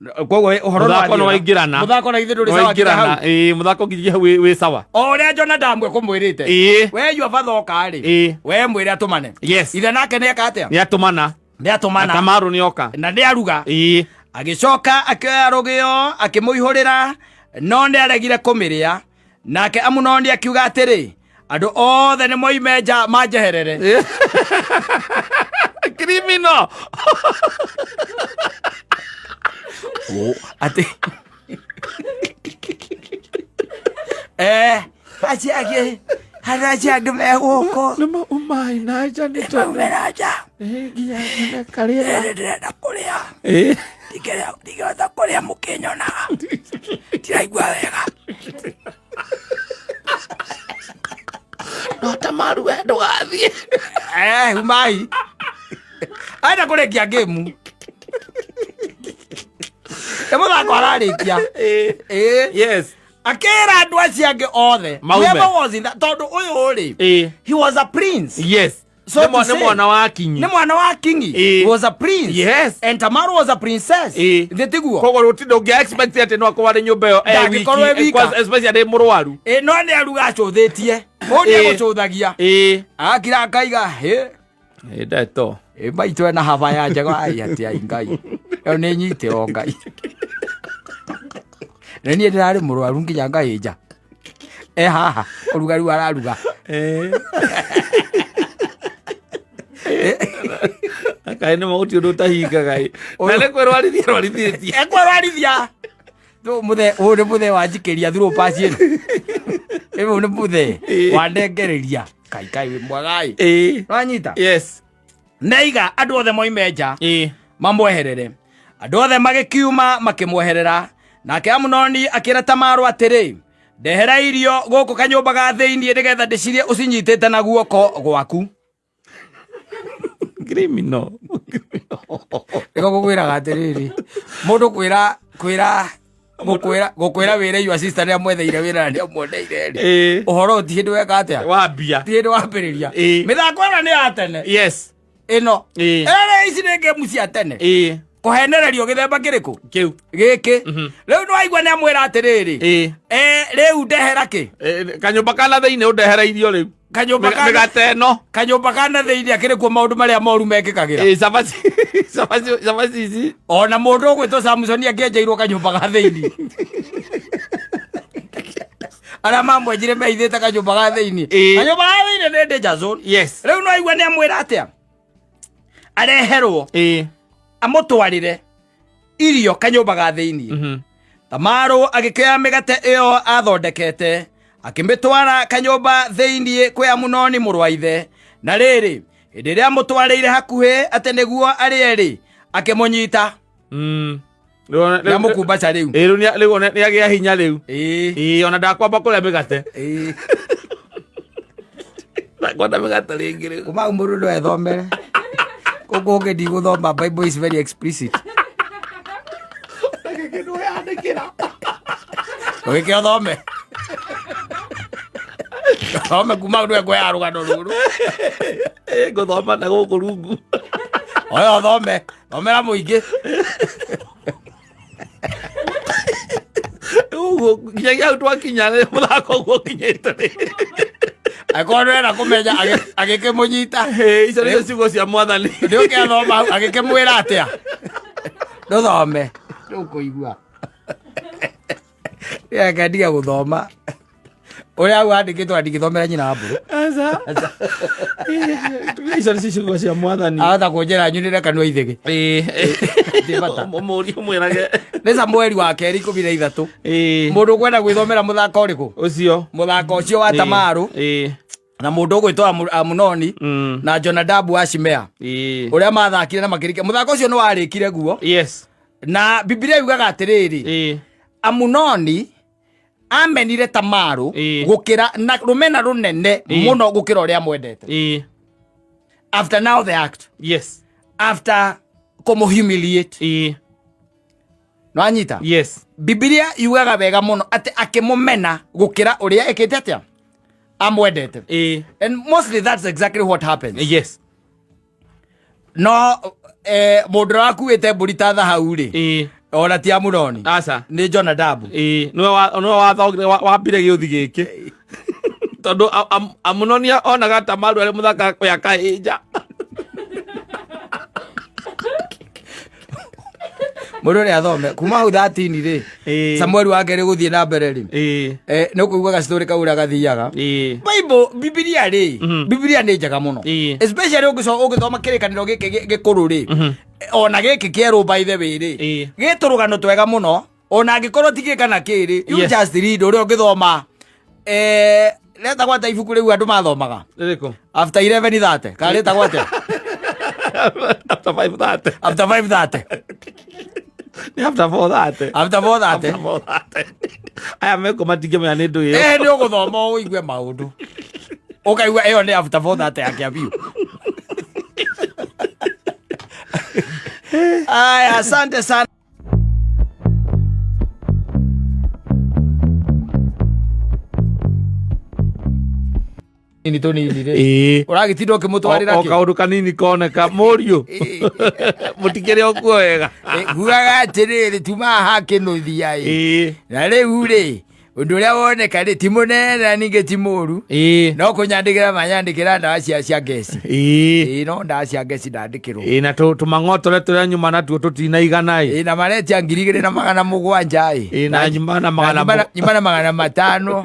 Koguo ũhoro Mũthako nĩ waingĩrana. Mũthako na githĩ ndũrĩ sawa nginya Nĩwaingĩrana, hau. ĩĩ, mũthako nginya hau wĩ sawa. O ũrĩa Jonadamu ekũmwĩrĩte. We yua batha oka rĩ. We mwĩre atũmane. Ithe nake nĩeka atĩa? Nĩatũmana. Nĩatũmana. Na Tamaru nĩoka. Na nĩaruga. Agĩcoka akĩoya rũgĩo akĩmũihũrĩra, no nĩaregire kũmĩrĩa. Nake Amunoni akiuga atĩrĩ, Andũ othe nĩ moime nja manjeherere. Criminal. Atĩ acio angĩ, andũ acio angĩ me gũkũ. Nĩ maumai na nja nĩ tondũ. Maume na nja. Nginya nyone karĩera. Ndĩrenda kũrĩa. Ndingĩhota kũrĩa mũkĩnyonaga. Ndiraigua wega. No Tamaru we ndũgathiĩ. Umai. Aenda kũrĩkia ngĩmu. Nĩ mũthako ararĩkia. Yes. Akĩra andũ acio angĩ othe. Maume. Whoever was in that, tondũ ũyũ rĩ, he was a prince. Yes. So Nĩ to nĩ say, mwana wa kinyi. Nĩ mwana wa kinyi. He was a prince. Yes. And Tamar was a princess. Thĩ tiguo. Koguo rũtirĩ ndũngĩ expect atĩ no akorwo arĩ nyũmba ĩyo e wiki, Ndangĩkorwo e wika. especially arĩ mũrwaru. No nĩ aruga acũthĩtie. Mũndũ nĩ egũcũthagia. Akira akaiga, hĩ. Ndeto. Maitũ ena haba ya njega, ai, atĩ ai Ngai. Ĩyo nĩ nyite o Ngai. Na niĩ ndĩrarĩ mũrwaru nginya ngahĩnja. E haha, kũruga rĩu araruga. Kaĩ nĩ ma gũtirĩ ũndũ ũtahingaga ĩ. Na nĩ kwĩrwarithia rwarithĩtie. Ekwĩrwarithia. Rĩu mũthee, ũyũ nĩ mũthee wanjikĩria through pass ĩno. Ũyũ nĩ mũthee wandengereria. Kai kai wĩ mwega ĩ. Nĩwanyita? Yes. Neiga andũ othe moime nja. Mamweherere. Andũ othe magĩkiuma makĩmweherera. Nake Amunoni akĩra Tamaru atĩrĩ, Ndehera irio gũkũ kanyũmba ga thĩinĩ nĩgetha ndĩcirĩe ũcinyitĩte na guoko gwaku. Criminal. Nĩko gũkwĩraga atĩrĩrĩ, mũndũ kwĩra kwĩra gũkwĩra gũkwĩra wĩra your sister nĩ amwetheire wĩra na nĩ amuoneire rĩ. Ũhoro ũyũ ti hĩndĩ weka atĩa? Wambia. Ti hĩndĩ wambĩrĩria. Mĩthako ĩno nĩ ya tene. Yes. Ĩno. Ĩrĩa ici nĩ ngemu cia tene. Kũhenererio gĩthemba kĩrĩkũ? Kĩu. Gĩkĩ. Rĩu nĩ waigua nĩ amwĩra atĩrĩrĩ. Rĩu ndehera kĩ? Kanyũmba kana thĩinĩ ũndehere irio rĩu. Kanyũmba kana Mĩgate ĩno. Kanyũmba kana thĩinĩ akĩrĩ kuo maũndũ marĩa moru mekĩkagĩra. Cabaci cabaci cabaci ici. Ona mũndũ ũgwĩtwo Samson akĩenjeirwo kanyũmba ga thĩinĩ. Arĩa mamwenjire mehithĩte kanyũmba ga thĩinĩ. Kanyũmba ga thĩinĩ nĩ danger zone. Yes. Rĩu no aigua nĩ amwĩra atĩa? Areherwo. Amũtwarĩre irio kanyũmba ga thĩinĩ. Tamaru agĩkĩoya mĩgate ĩyo athondekete akĩmĩtwara kanyũmba thĩinĩ kwĩ Amunoni mũrũ wa ithe. Na rĩrĩ, hĩndĩ ĩrĩa amũtwarĩire hakuhĩ atĩ nĩguo arĩe rĩ, akĩmũnyita. Nĩamũkumbaca rĩu. Rĩu rĩu nĩ agĩa hinya rĩu. Ona ndakwamba kũrĩa mĩgate. Ndakwenda mĩgate rĩngĩ rĩu. Kuma mũndũ no ethomere. Gũkũ ũngĩ ndigũthoma, Bible is very explicit. Ũgĩke ũthome. Thome kuma hau nĩwe ngũheaga rũgano rũrũ. Ngũthoma na gũkũ rungu. Oya ũthome. Thomera mũingĩ. Ũguo nginyagia hau twakinya rĩ, mũthako ũguo ũkinyĩte rĩ. Angĩkorwo ndũrenda kũmenya agĩkĩmũnyita. Icio nĩcio ciugo cia mwathani. Ndũke athoma hau agĩkĩmwĩra atĩa? Ndũthome. Ndũkũigua. Reke ndige gũthoma. Ũrĩa hau handĩkĩtwo ndingĩthomera nyina wa mbũrũ. Aca. Icio nĩcio ciugo cia mwathani. Ahota kũnjĩra nyunĩre kanua ithĩgĩ. Ndĩ bata. Mũmũrie ũmwĩrage. Nĩ Samueli wa kerĩ 13. Mũndũ ũkwenda gwĩthomera mũthako ũrĩkũ? Ũcio. Mũthako ũcio wa Tamaru. Na mũndũ ũgwĩtwo Amunoni na Jonadabu wa Shimea. Ũrĩa mathakire na makĩrĩkia. Mũthako ũcio nĩ warĩkire guo. Yes. Na Biblia yugaga atĩrĩrĩ. Amunoni amenire Tamaru gũkĩra na rũmena rũnene mũno gũkĩra ũrĩa amwendete. After now the act. Yes. After kũmũhumiliate. Nĩwanyita? Yes. Biblia yugaga wega mũno atĩ akĩmũmena gũkĩra ũrĩa ĩkĩte atĩa? Amwendete. And mostly that's exactly what happens. Yes. No mũndũ ũrĩa wakuĩte mbũri ta thahau rĩ, Ona ti Amunoni. Aca. Nĩ Jonadabu. Ĩĩ, nĩwe nĩwe wathogire wambire gĩũthi gĩkĩ. Tondũ Amunoni onaga Tamaru arĩ mũthaka we akahĩnja. Mũndũ ũrĩa athome kuma hau 13 rĩ. Ĩĩ. Samueli wa kerĩ gũthiĩ na mbere rĩ. Ĩĩ. Nĩ ũkũigua gacitorĩ kau ũrĩa gathiaga. Ĩĩ. Bible, Bibilia rĩ, Bibilia nĩ njega mũno. Ĩĩ. Especially ũngĩthoma kĩrĩkanĩro gĩkĩ gĩkũrũ rĩ. Ona gĩkĩ kĩerũ by the way rĩ. Ĩĩ. Gĩ tũrũgano twega mũno. Ona angĩkorwo ti gĩ kana kĩ rĩ, you Yes. just read ũrĩa ũngĩthoma. Rĩtagwo atĩa ibuku rĩu andũ mathomaga? Rĩrĩkũ? After 11:30. Kana rĩtagwo atĩa? After 5:30. After 5:30. Nĩ after 4:30. After 4:30. After 4:30. Aya meko matingĩmenya nĩ ndũ ĩyo. Nĩ ũgũthoma ũigue maũndũ. Ũkaigua ĩyo nĩ after 4:30 ya kĩa biũ. Aya, asante sana. Nini tũnini rĩ. Ĩĩ. Ũragĩtinda ũkĩmũtwarĩra O kĩ? kaũndũ kanini koneka mũriũ. Mũtikĩrĩ o kuo wega. Ngugaga atĩrĩrĩ tuma haha kĩnũthia ĩ. Ĩĩ. Na rĩu rĩ, ũndũ ũrĩa woneka rĩ ti mũnene na ningĩ ti mũru. Ĩĩ. No kũnyandĩkĩra manyandĩkĩra ndawa cia ngeci. Ĩĩ. Ĩĩ, no ndawa cia ngeci ndandĩkĩrwo. Ĩĩ, na tũmang'otore tũrĩa nyuma natuo tũtinaigana ĩ. Ĩĩ, na maretia 2700 ĩ. Ĩĩ, na nyuma na magana Nyuma na 500.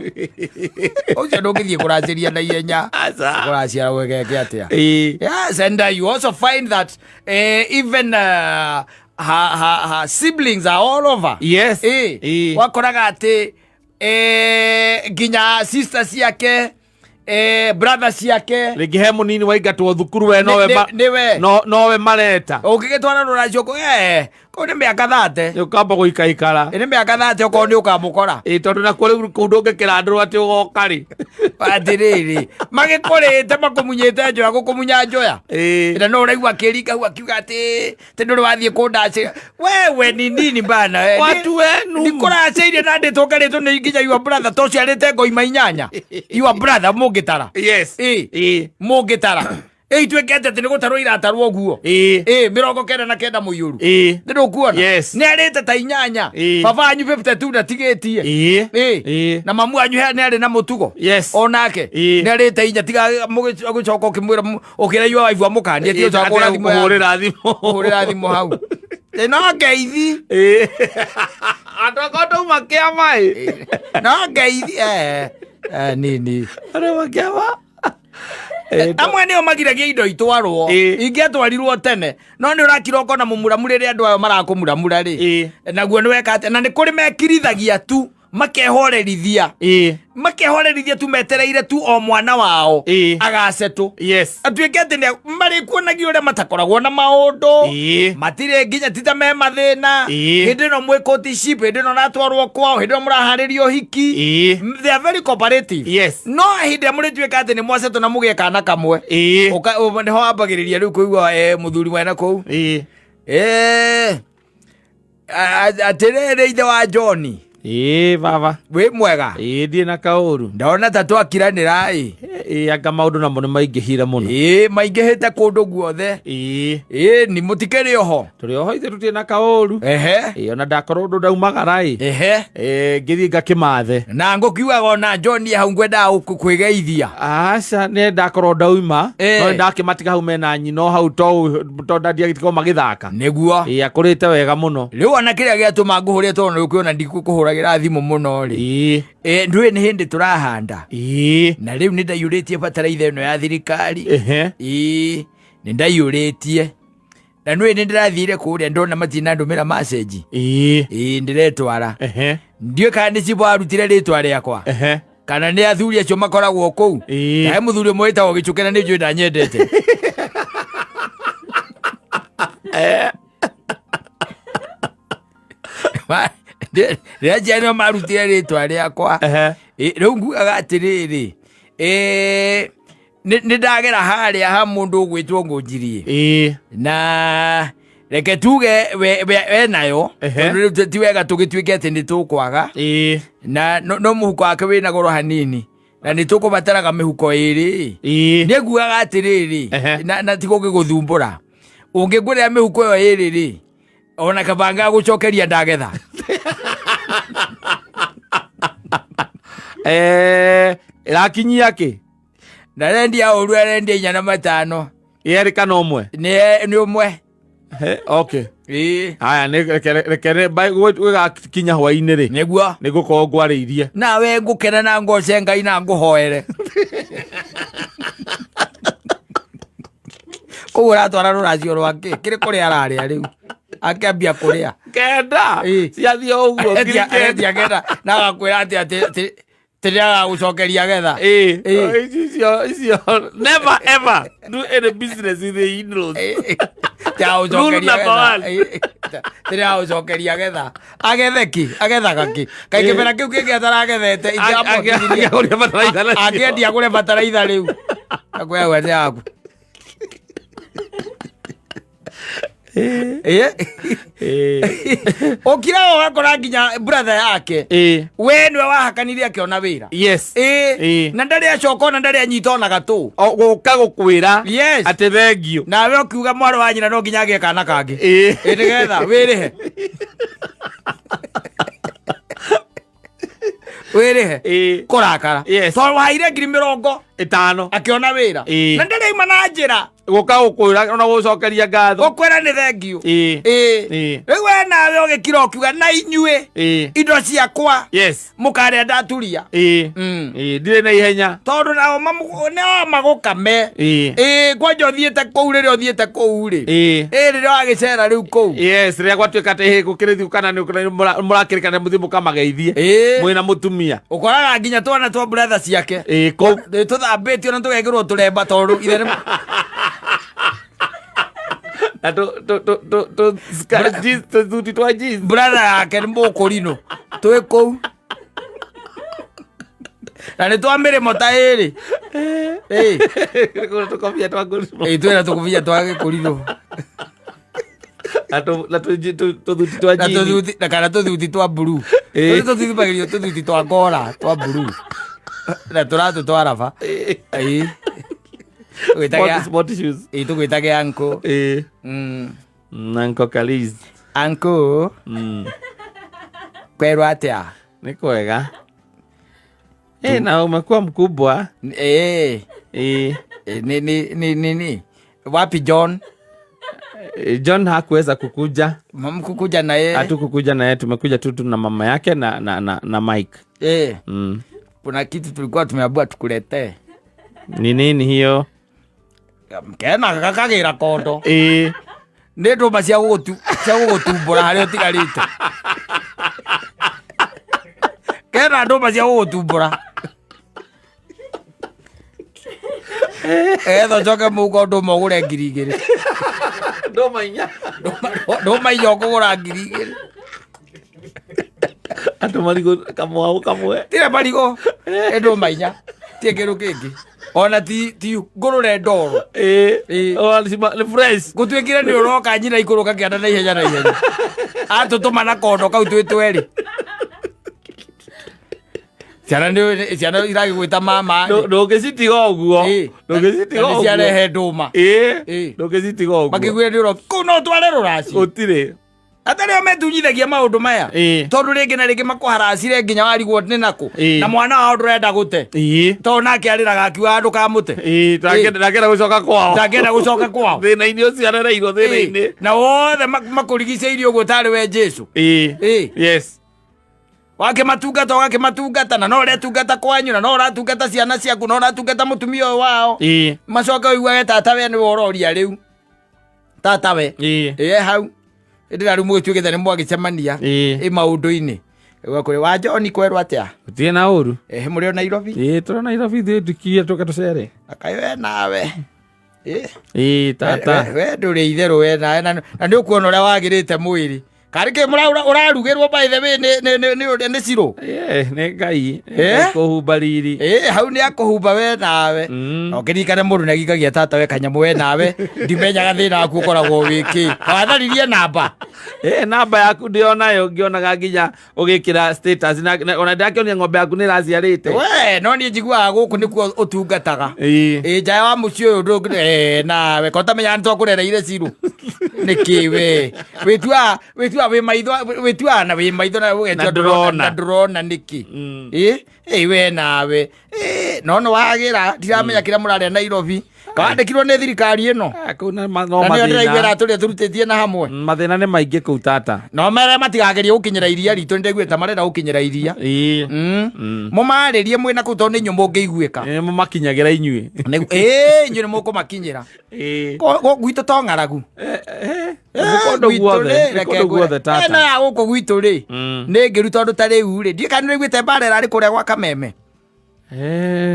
Ũcio ndũngĩthiĩ kũracĩria na ihenya. Aca. Kũraciara gwĩkeke atĩa? Ĩĩ. Yes, and you also find that even her siblings are all over. Yes. Ĩĩ. Ĩĩ. Wakoraga atĩ nginya sister ciake, brother ciake. Rĩngĩ he mũnini waingatwo thukuru we nowe Nĩwe. nowe mareta. Ũngĩgĩtwara rũracio kũu nĩ mĩaka 30. Nĩ ũkamba gũikaikara. Nĩ mĩaka 30 okorwo nĩ ũkamũkora. Ĩĩ, tondũ nakuo rĩu kũu ndũngĩkĩra andũ atĩ ũgoka rĩ. Atĩrĩrĩ, magĩkũrĩte makũmunyĩte njoya gũkũmunya njoya. Ĩĩ. Na no ũraigua akĩringa hau akiuga atĩ ndũrĩ wathiĩ kũndacĩra. Wewe ni nini bana? Watu wenu. Ndikũracĩirie na ndĩtwo ngarĩtwo nĩ nginya your brother tũciarĩte ngoima 8. Your brother mũngĩtara. Yes. Ĩĩ. Ĩĩ. Mũngĩtara. Ĩĩ, ituĩke atĩ nĩ gũtarwo iratarwo ũguo. Ĩĩ. Ĩĩ, 99 mũiyũru. Ĩĩ. Nĩ ndũkuona? Yes. Nĩ arĩte ta 8. Ĩĩ. Baba wanyu 52 ndatigĩtie. Ĩĩ. Ĩĩ. Ĩĩ. Na mamu wanyu nĩ arĩ na mũtugo. Yes. Onake. Ĩĩ. Nĩ arĩte 4 tiga gũcoka ũkĩmwĩra ũkĩra your wife amũkanie tiga gũcoka kũhũra thimũ yaku. Kũhũrĩra thimũ. Kũhũrĩra thimũ hau. Ĩ, no ngeithi. Ĩĩ. Andũ akwa ndauma kĩama ĩ. No ngeithi. Nini. Andũ auma kĩama. Amwe nĩo magiragia indo itwarwo. Ĩĩ. Ingĩatwarirwo tene. No nĩ ũrakira ũkona mũmuramurĩre andũ ayo marakũmuramura rĩ. Ĩĩ. Naguo nĩ weka atĩa? Na nĩ kũrĩ mekirithagia tu makehorerithia. Ĩĩ. Makehorerithia tu metereire tu o mwana wao. Ĩĩ. Agacetũ. Yes. Atuĩke atĩ nĩ marĩkuonagia ũrĩa matakoragwo na maũndũ. Ĩĩ. Matirĩ nginya ti ta me mathĩna. Ĩĩ. Hĩndĩ ĩno mwĩ courtship, hĩndĩ ĩno ũratwarwo kwao, hĩndĩ ĩno mũraharĩria ũhiki. Ĩĩ. They are very cooperative. Yes. No hĩndĩ ĩrĩa mũrĩtuĩka atĩ nĩ mwacetwo na mũgĩe kana kamwe. Ĩĩ. Nĩho wambagĩrĩria rĩu kũigua mũthuri mwena kũu. Ĩĩ. Atĩrĩrĩ ithe wa John. Ĩĩ, baba. Wĩ mwega? Ĩĩ, ndirĩ na kaũru. Ndona ta twakiranĩra ĩ. Ĩĩ, anga maũndũ namo nĩ maingĩhire mũno. Ĩĩ, maingĩhĩte kũndũ guothe. Ĩĩ. Ĩĩ, ni mũtikĩrĩ oho. Tũrĩ oho ithuĩ tũtirĩ na kaũru. Ehe. Ĩĩ, ona ndakorwo ũndũ ndaumagara ĩ. Ehe. Ĩĩ, ngĩthiĩ ngakĩmathe. Na ngũkiugaga ona John hau ngwendaga kwĩgeithia. Aca, nĩ ndakorwo ndauma. Ĩĩ. No ndakĩmatiga hau mena nyina o hau to ndandiagĩtigwo magĩthaka. Nĩguo. Ĩĩ, akũrĩte wega mũno. Rĩu ona kĩrĩa gĩatũma ngũhũre tondũ nĩ ũkuona ndikũkũhũragĩra thimũ mũno rĩ. Ĩĩ. Ndũĩ nĩ hĩndĩ tũrahanda. Ĩĩ. Na rĩu nĩ ndaiyũrĩtie bataraitha ĩno ya thirikari. Ehe. Ĩĩ, nĩ ndaiyũrĩtie. Na nĩũĩ nĩ ndĩrathire kũrĩa ndona matinandũmĩra message. Ĩĩ. Ĩĩ, ndĩretwara. Ehe. Ndiũĩ kana nĩ cibũ arutire rĩtwa rĩakwa. Ehe. Kana nĩ athuri acio makoragwo kũu. Ĩĩ. Na he mũthuri ũmwe wĩtagwo Gĩchũke na nĩ njũĩ ndanyendete. Rĩrĩa njiarĩo marutire rĩtwa rĩakwa. Ehe. Rĩu ngugaga atĩrĩrĩ, nĩ ndagera harĩa ha mũndũ ũgwĩtwo Ngũnjirie. Ĩĩ. Na reke tuge we nayo. Ehe. Tondũ rĩu ti wega tũgĩtuĩke atĩ nĩ tũkwaga. Ĩĩ. Na no mũhuko wake wĩna goro hanini. Na nĩ tũkũbataraga mĩhuko ĩrĩ. Ĩĩ. Nĩ ngugaga atĩrĩrĩ, Ehe. na ti gũgĩgũthumbũra. Ũngĩngũrĩra mĩhuko ĩyo ĩrĩ rĩ, Ona kabanga gũcokeria ndagetha. Ĩrakinyia kĩ? Ndarendia ũru, arendia 4 na 5. Yerĩ kana ũmwe? Nĩ ũmwe. He, okay. Ĩĩ. Haya, nĩ reke gũgakinya hwaĩ-inĩ rĩ, Nĩguo. Nĩ ngũkorwo ngwarĩirie. Nawe ngũkena na ngoce Ngai na ngũhoere. Koguo ũratwara rũracio rwake kĩrĩ kũrĩa ararĩa rĩu akĩambia kũrĩa. 9. Ĩĩ. Ciathiĩ o ũguo ngiri Arendia 9. Arendia 9 na agakwĩra atĩ atĩ agagũcokeria getha. Ĩĩ. Ĩĩ. Icio never ever do any business with the in-laws. Rule number one. Tĩragũcokeria getha agethe ki agethaga ki kaĩ kĩmera kĩu kĩngĩ ataragethete? Angĩagũria bataraitha nacio. Angĩendia agũre bataraitha rĩu akwĩra atĩ yaku. Ĩĩ. Ũkiraga ũgakora nginya brother yake we nĩwe wahakanire akĩona wĩra. Ĩĩ. Na ndarĩ acoka ona ndarĩ anyita ona gatũ. O, gũka gũkwĩra atĩ thengio. Nawe ũkiuga mwarĩ wa nyina no nginya agĩe kana kangĩ. Ĩ, nĩgetha wĩrĩhe wĩrĩhe. Kũrakara. Tondũ waheire ngiri mĩrongo 50 akĩona wĩra. Na ndarĩ aima na njĩra. Gũka gũkwĩra ona gũcokeria ngatho. Gũkwĩra nĩ thengio. Ĩĩ. Rĩu we nawe ũgĩkira ũkiuga na inyuĩ indo ciakwa mũkarĩa ndaturia. Ĩĩ, ndirĩ na ihenya. Tondũ nao nao magũkame. Ĩĩ, kwanja ũthiĩte kũu, rĩrĩa ũthiĩte kũu rĩ, ĩĩ, rĩrĩa wagĩcera rĩu kũu. Yes, rĩrĩa gwatuĩka atĩ hĩ gũkĩrĩ kana nĩ mũrakĩrĩkana mũthiĩ mũkamageithie mwĩna mũtumia. Ũkoraga nginya twana twa brother ciake Ĩĩ, kũu. Nĩ tũthambĩtio na tũgekĩrwo tũremba tondũ ithe nĩ Na tũ tũthuti twa jeans. Brother yake nĩ mũkũrinũ twĩ kũu na nĩ twa mĩrĩmo ta ĩrĩ. Ĩĩ. Tũkobia twa ngũrimũ. Ĩĩ, twĩna tũkũbia twa gĩkũrinũ. Na tũthuti twa na jeans. Tũthuti na kana tũthuti twa mburu. Tũtũ tũthithibagĩrio tũthuti twa ngora twa mburu na tũratũ twa raba. Ĩĩ. Tũgwĩtage Sport shoes. Ĩĩ, tũgwĩtage uncle. Ĩĩ. Uncle Kaliz. Uncle. Kwerwo atĩa? Nĩ kwega. Na umekuwa mkubwa. Ĩĩ. Ĩĩ. Ĩ, ni wapi John? John hakuweza kukuja. Mkukuja na yeye? Hatukukuja na yeye, tumekuja tu na mama yake na Mike. Kuna kitu tulikuwa tumeambiwa tukuletee. Ni nini hiyo? Kena gakagĩra kondo. Nĩ ndũma cia gũgũtumbũra harĩa ũtigarĩte. Kena ndũma cia gũgũtumbũra etha ũcoke mũhuko ndũma ũgũre 2000. Ndũma 4. Ndũma 4 ũkũgũra 2000. Andũ marigũ kamwaũ kamwe. Tire marigũ, ĩ ndũma 4 tie kĩndũ kĩngĩ ona ti ngũrũre ndoro. Ĩĩ. O, nĩ fresh. Gũtuĩkire nĩ ũroka nyina ikũrũka kĩanda na ihenya na ihenya atũtũma na kondo kau twĩ twerĩ ciana nĩ ciana iragĩgwĩta mama. Ndũngĩcitiga ũguo. Ndũngĩcitiga Na nĩ ũguo. ciarehe ndũma. Ĩĩ. Ndũngĩcitiga ũguo. Makĩguire nĩ ũroka kũu no tware rũracio. Gũtirĩ. Atarĩ o metunyithagia maũndũ maya. Tondũ rĩngĩ na rĩngĩ makũharacire nginya warigwo nĩ nakũ. Na mwana wao ndũrenda gũte. Tondũ nake arĩraga akiugaga ndũkamũte. Ĩĩ, ndangĩenda gũcoka kwao. Ndangĩenda gũcoka kwao. Thĩna-inĩ ũcio arereirwo thĩna-inĩ. Ĩĩ. Na wothe makũrigicĩirie ũguo tarĩ we Jesu. Ĩĩ. Wakĩmatungata ũgakĩmatungata na no ũretungata kwanyu na no ũratungata ciana ciaku no ũratungata mũtumia ũyũ wao. Macoke ũiguage tata we nĩwe ũroria rĩu tata we. Ĩĩ, hau ĩndĩ na rĩu mũgĩtuĩkĩte nĩ mwagĩcemania ĩ maũndũ-inĩ kũrĩ wa John kwerwo atĩa? Gũtirĩ na ũru. Ehe, mũrĩ o Nairobi? Ĩĩ, tũrĩ Nairobi ithuĩ tukirie tũke tũcere. Akaĩ we nawe. Ĩ. Ĩĩ, tata. We ndũrĩ itherũ we nawe na nĩ ũkuona ũrĩa wagĩrĩte mwĩrĩ karĩ kĩ ũrarugĩrwo by the way nĩ cirũ. Ĩĩ, nĩ Ngai. Nĩ Ngai kũhumba riri. Ĩĩ, hau nĩ akũhumba we nawe. Na ũkĩririkane mũndũ nĩ agikagia tata we kanyamũ we nawe ndimenyaga thĩna waku ũkoragwo wĩ kĩ watharirie namba. Namba yaku ndĩonayo, ngĩonaga nginya ũgĩkĩra status ona ndakĩonia ng'ombe yaku nĩ ĩraciarĩte. We no niĩ njiguaga gũkũ nĩkuo ũtungataga. Ĩĩ. Ĩ nja wa mũciĩ ũyũ nawe ko ũtamenya nĩ twakũrereire cirũ nĩkĩ we wĩtuaga wĩ maitho, wĩtuaga na wĩ maitho na ũgetua Na ndũrona. Na ndũrona nĩkĩ? Ĩ ĩ we nawe. Ĩ, no nĩ wagĩra, ndiramenya kĩrĩa mũrarĩa Nairobi, kawandĩkirwo nĩ thirikari ĩno. Ah, kũu no Na nĩyo ndĩraigua mathĩna. ĩratũrĩa tũrutĩtie na hamwe. Mathĩna nĩ maingĩ kũu tata. No mere matigagerie gũkinyĩra iria ritũ, nĩndaiguĩte marenda gũkinyĩra iria. Ĩĩ. Mũmarĩrie mwĩna kũu tondũ nĩ inyuĩ mũngĩiguĩka. Ĩ, mũmakinyagĩra inyuĩ. Ĩĩ, inyuĩ nĩ mũkũmakinyĩra. Ĩĩ. Gwitũ to ng'aragu. Nĩ kũndũ Gwitũ guothe, rĩ, nĩ reke kũndũ ngwĩre. guothe tata. Ĩno ya gũkũ gwitũ rĩ, nĩ ngĩru tondũ ta rĩu rĩ, ndiũĩ kana nĩũraiguĩte mbara ĩrarĩ kũrĩa gwa Kameme.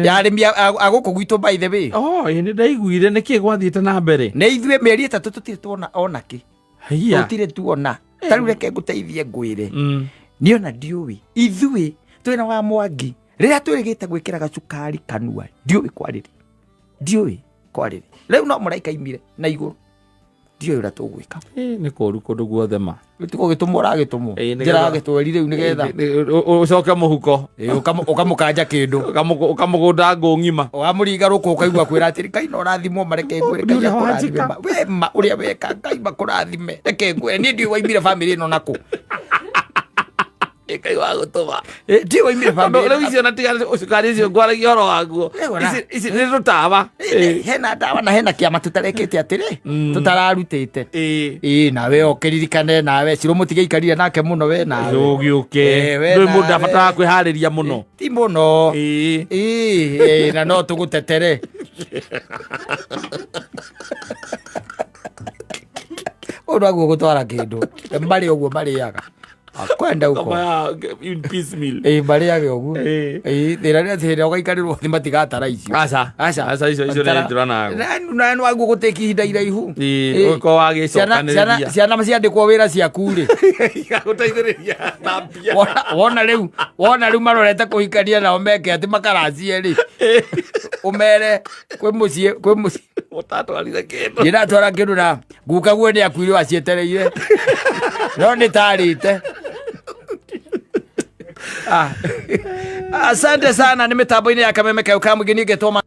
Ya arĩmi a gũkũ gwitũ, by the way. Oh, ĩ, nĩ ndaiguire. Nĩkĩ gwathiĩte na mbere? Nĩ ithuĩ mĩeri 3 tũtirĩ tuona ona kĩ. Haiya. Tũtirĩ tuona. Ta rĩu reke ngũteithie ngwĩre. Niĩ ona ndiũĩ ithuĩ twĩna wa Mwangi rĩrĩa twĩrĩgĩte gwĩkĩra gacukari kanua, ndiũĩ kwarĩrĩ, ndiũĩ kwarĩrĩ. Rĩu no mũraika imire na igũrũ, ndiũĩ ũrĩa tũgwĩka. Ĩ, nĩ kũru kũndũ guothe ma. Gũgĩtũmwo ũragĩtũmwo. Ĩ, njĩra ya gĩtweri rĩu nĩgetha Ũcoke mũhuko. Ĩ, ũkamũkanja kĩndũ. Ũkamũgũnda ngũ ng'ima. Wamũringa rũkũ ũkaigua kwĩra atĩrĩ, Ngai no ũrathimwo ma, reke ngwĩre, Ngai Ũrĩa akũrathime wanjĩka. ma. We ma ũrĩa weka, Ngai makũrathime, reke ngwĩre, niĩ ndiũĩ waimire bamĩrĩ ĩno nakũ. Ngai wa gũtũma. Ĩ, ndiũĩ waimire Tondũ bamĩrĩ rĩu icio na tiga cukari ũcio ngwaragia ũhoro waguo. Rĩu ona- Ici nĩ tũtawa. Ĩ, hena ndawa na hena kĩama tũtarekĩte atĩrĩ, tũtararutĩte. Ĩ. Ĩ, nawe ũkĩririkane, nawe Cirũ mũtigĩikarire nake mũno, we nawe. Ũgĩũke. Ĩ, we Ndũĩ mũndũ nawe. abataraga kwĩharĩria mũno. Ti mũno. Ĩ. Ĩ, ĩ, na no tũgũtetere ũndũ waguo gũtwara kĩndũ marĩ ũguo marĩaga akwenda uko. Kama ya in piecemeal. Ĩ, marĩage ũguo. Ĩ. Ĩ, thĩna nĩ atĩ hĩndĩ ĩrĩa ũgaikarĩrwo thĩ matigatara icio. Aca. Aca. Aca, icio nĩ ndũranago. Na nĩ waguo gũtĩki ihinda iraihu. Ĩ, Ĩ. ũgĩkorwo wagĩcokanĩrĩria. Ciana ciandĩkwo wĩra ciaku rĩ, Igagũteithĩrĩria na mbia. Wona rĩu marorete kũhikania nao meke atĩ makaracie rĩ, ũmere kwĩ mũciĩ Ũtatwarire kĩndũ. Ndĩratwara kĩndũ na guka guo nĩ akuire acietereire no nĩ tarĩte. Ah. Asante sana, nĩ mĩtambo-inĩ ya Kameme kayo ka mũingĩ, niĩ ngetwo.